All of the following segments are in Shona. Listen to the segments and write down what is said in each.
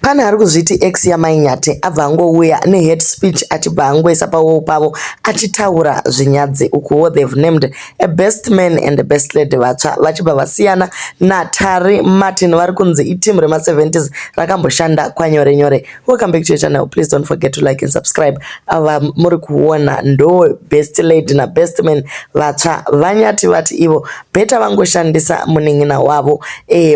Pane ari kuzviti ex yaMai Nyati abva angouya nehate speech achibva angoisa pawall pavo achitaura zvinyadzi. Ukuwo they've named a best man and a best lady vatsva vachibva vasiyana naTari Martin vari kunzi iteam rema70s rakamboshanda kwanyore nyore. Welcome back to your channel. Please don't forget to like and subscribe. Ava muri kuona ndo best lady nabest man vatsva. VaNyati vati ivo better vangoshandisa munin'ina wavo,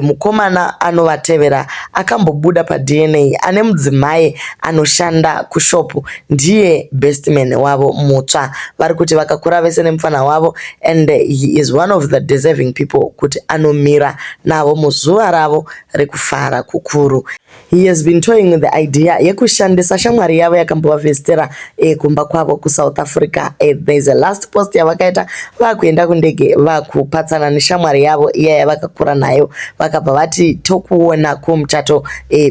mukomana anovatevera akambobuda paDNA ane mudzimai anoshanda kushopu, ndiye best man wavo mutsva. Vari kuti vakakura vese nemufana wavo and he is one of the deserving people kuti anomira navo muzuva ravo rekufara kukuru. He has been toying with the idea yekushandisa shamwari yavo yakambovavhesitera kumba kwavo kuSouth Africa. There is a last post yavakaita vakuenda kundege, vakupatsana neshamwari yavo iya yavakakura nayo. Vakabva vati, "Tokuona kumuchato,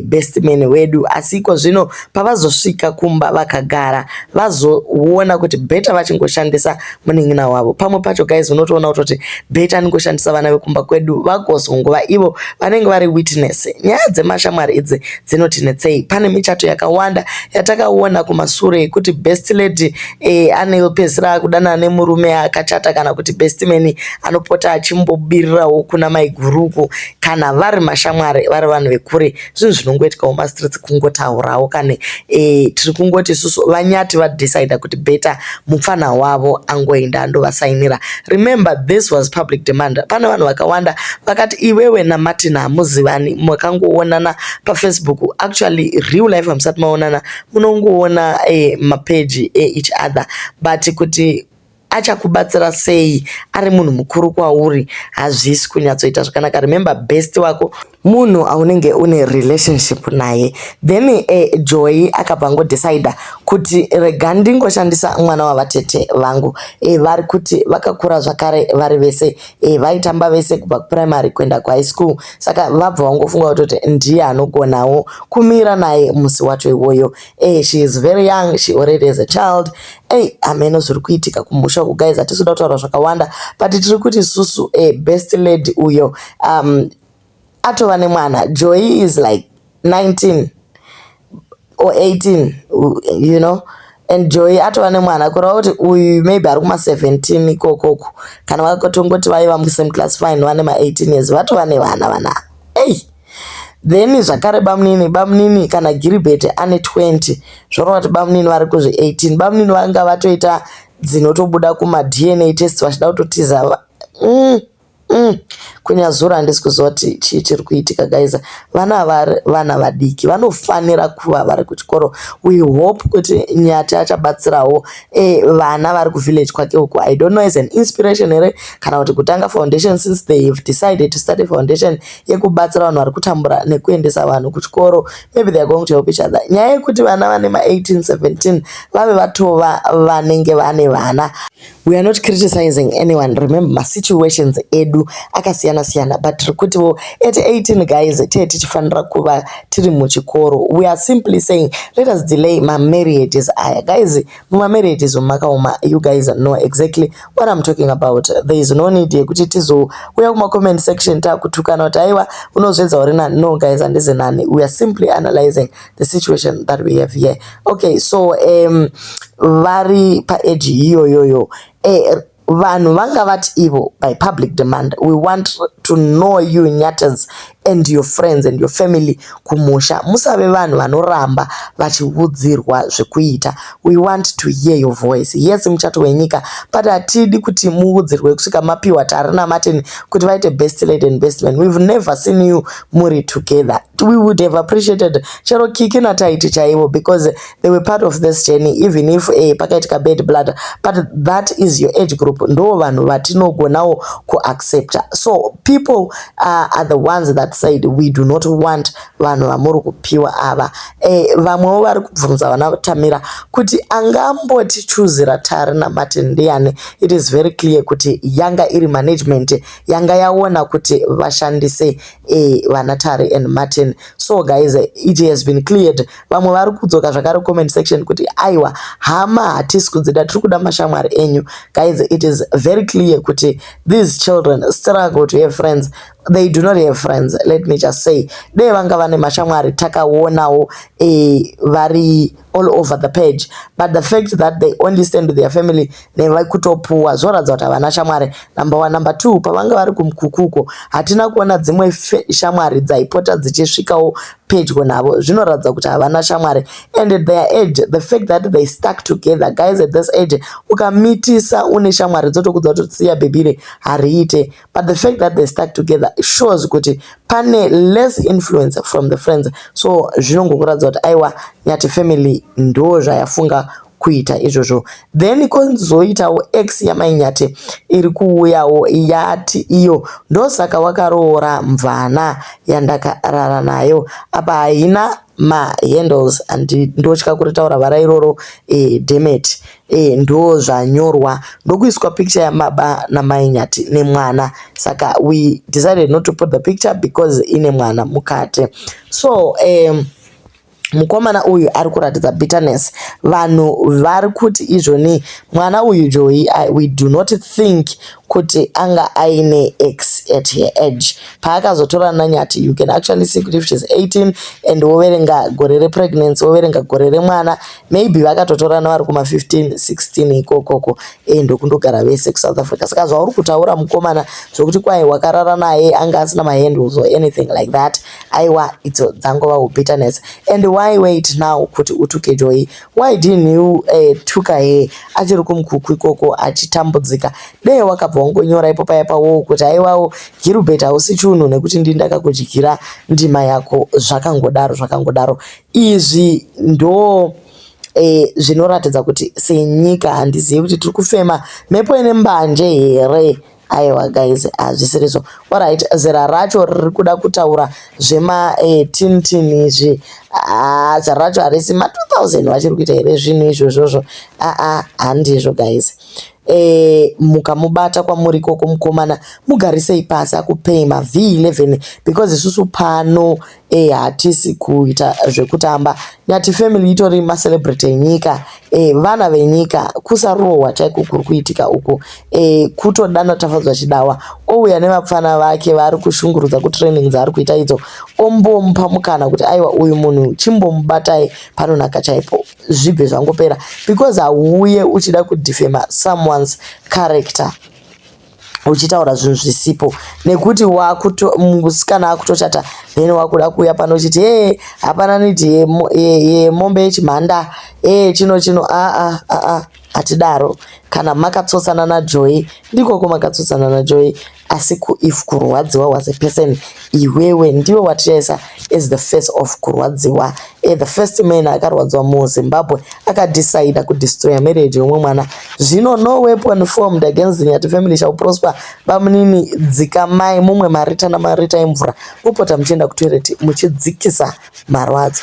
best man wedu." Asi iko zvino pavazosvika kumba vakagara, vazoona kuti better vachingoshandisa munin'ina wavo. Pamwe pacho guys, unotoona kutoti better anongoshandisa vana vekumba kwedu, vagozongova ivo vanenge vari witness. Nyaya dzemashamwari idzi dzinotinetsei. Pane michato yakawanda yatakaona kumasure yekuti best lady anopedzisira akudanana nemurume akachata, kana kuti best man anopota achimbobirirawo kuna maiguruku kana vari mashamwari, vari vanhu vekure. Zvinhu zvinongoitikawo mumastreets, kungotaurawo kane. Tiri kungoti isusu VaNyati vadecida kuti better mupfana wavo angoenda andovasainira. Remember, this was public demand. Pane vanhu vakawanda vakati iwewe naMartin hamuzivani, makangoonana paFacebook. Actually, real life hamusati maonana, munongoona mapeji each other, but kuti achakubatsira sei ari munhu mukuru kwauri hazvisi kunyatsoita zvakanaka. Remember, best wako munhu aunenge une relationship naye. Then Joy akabva angodecida kuti rega ndingoshandisa mwana wavatete vangu. Vari kuti vakakura zvakare vari vese, vaitamba vese kubva kuprimary kuenda kuhigh school. Saka vabva vangofunga kutoti ndiye anogonawo kumira naye musi wacho iwoyo. She is very young, she already has a child. Ei, hameno zviri kuitika kumusha uku guys, hatisi kuda kutaura zvakawanda, but tiri kuti isusu best lady uyo atova nemwana. Joy is like 19 or 18 and Joy atova nemwana, kureva kuti uyu maybe ari kuma17 ikokoko. Kana vakatongoti vaiva musame class, fine, vane ma18 years, vatova nevana vana. Ei, then zvakare bamunini kana Giribet ane 20, zvoreva kuti bamunini vari kuzvi18. Bamunini vanga vatoita dzinotobuda kumaDNA test vachida kutotiza. Kunyazura handisi kuziva kuti chii chiri kuitika guys. Vana vari vana vadiki vanofanira kuva vari kuchikoro. We hope kuti Nyati achabatsirawo vana vari kuvillage kwake uko. I don't know, as an inspiration here kana kuti kutanga foundation, since they have decided to start a foundation yekubatsira vanhu vari kutambura nekuendesa vanhu kuchikoro. Maybe they are going to help each other. Nyaya yekuti vana vane ma18 17 vave vatova vanenge vane vana, we are not criticizing anyone. Remember, masituations edu akasiyana siyana, but tiri kutiwo at 18 guys, tee tichifanira kuva tiri muchikoro. We are simply saying let us delay mamarriages aya guys. Mumamarriages makaoma, you guys know exactly what I'm talking about. There is no need yekuti tizouya kumacomment section takutukana kuti aiwa, unozvedza uri nani. No guys, handizi nani. We are simply analyzing the situation that we have here. Okay, so vari paage iyoyoyo, vanhu vanga vati ivo by public demand, we want to know you Nyatas and your friends and your family kumusha. Musave vanhu vanoramba vachiudzirwa zvekuita. We want to hear your voice. Yes, muchato wenyika, but hatidi kuti muudzirwe kusvika mapiwa Tari naMartin kuti vaite best lady and best man. We've never seen you muri together. We would have appreciated chero Kiki naTaiti chaivo, because they were part of this journey, even if pakaitika bad blood, but that is your age group, ndo vanhu vatinogonawo kuaccepta. So people are the ones that said we do not want vanhu vamuri kupiwa ava. Vamwewo vari kubvunza vana Tamira kuti angambotichuzira Tari naMartin ndiani. It is very clear kuti yanga iri management yanga yaona kuti vashandise vana Tari and Martin. So guys, it has been cleared. Vamwe vari kudzoka zvakare comment section kuti aiwa, hama hatisi kudzida, tiri kuda mashamwari enyu. Guys, it is very clear kuti these children struggle to have friends. They do not have friends, let me just say. Dei vanga vane mashamwari takaonawo vari all over the page, but the fact that they only stand with their family nekutopuwa zvoratidza kuti havana shamwari, number one. Number two, pavanga vari kumukukuko hatina kuona dzimwe shamwari dzaipota dzichisvikawo pedyo navo. Zvinoratidza kuti havana shamwari. And at their age, the fact that they stuck together, guys, at this age ukamitisa une shamwari dzotokudza kuti siya bhebhire hariite, but the fact that they stuck together shows kuti pane less influence from the friends. So zvinongokuratidza kuti aiwa, Nyati family ndo zvayafunga kuita izvozvo. Then kozoitawo ex yaMaiNyati iri kuuyawo yati iyo ndosaka wakaroora mvana yandakarara nayo. Apa haina mahandles, ndotya kuritaura vara iroro, demet. Ndo zvanyorwa ndokuiswa picture yamaba naMaiNyati nemwana. Saka we decided not to put the picture because ine mwana mukati. So mukomana uyu ari kuratidza bitterness. Vanhu vari kuti izvoni mwana uyu Joy, we do not think kuti anga aine ex at her age paakazotorana naNyati. You can actually see kuti if she's 18 and woverenga gore repregnancy, woverenga gore remwana, maybe vakatotorana vari kuma15 16 ikokoko, ndokundogara vese kuSouth Africa. Saka zvauri kutaura mukomana zvokuti kwai wakarara naye anga asina mahandles or anything like that, aiwa, idzo dzangovawo bitterness. And why wait now kuti utuke Joy? Why didn't you tuka her achiri kumukuku ikoko achitambudzika? Dei wakabva wangonyora ipo paya pawo kuti aiwawo Gilbert hausi chunhu nekuti ndini ndakakudyira ndima yako. Zvakangodaro, zvakangodaro. Izvi ndo zvinoratidza kuti senyika handizivi kuti tiri kufema mhepo ine mbanje here. Aiwa guys, hazvisirizvo. Alright, zera racho riri kuda kutaura zvematintin izvi. Zera racho harisi ma2000 vachiri kuita here zvinhu izvozvozvo? Aa, handizvo guys. Mukamubata kwamuri ikoko mukomana, mugarisei pasi akupei maV11 because isusu pano hatisi kuita zvekutamba. Nyati family itori macelebrity enyika, vana venyika. Kusarohwa chaiko kuri kuitika uku, kutodana Tafadzwa Chidawa ouya nevapfana vake vari kushungurudza kutraining dzaari kuita idzo, ombomupa mukana kuti aiwa, uyu munhu chimbomubatai panonaka chaipo, zvibve zvangopera, because hauye uchida kudefame someone's character uchitaura zvinhu zvisipo nekuti musikana akutochata, then wakuda kuuya pano uchiti e hapana need yemombe yechimhanda, e chino chino. Aa aa, hatidaro. Kana makatsotsana naJoy, ndikoko makatsotsana naJoy, asi if kurwadziwa was a person, iwewe ndiwe watichaisa as the face of kurwadziwa, the first man akarwadziwa muZimbabwe akadecida kudestroya marriage yomwe mwana. Zvino no weapon formed against the Nyati family shall prosper. Bamunini, dzikamai mumwe marita namarita emvura, mupota muchienda kutoilet muchidzikisa marwadzo.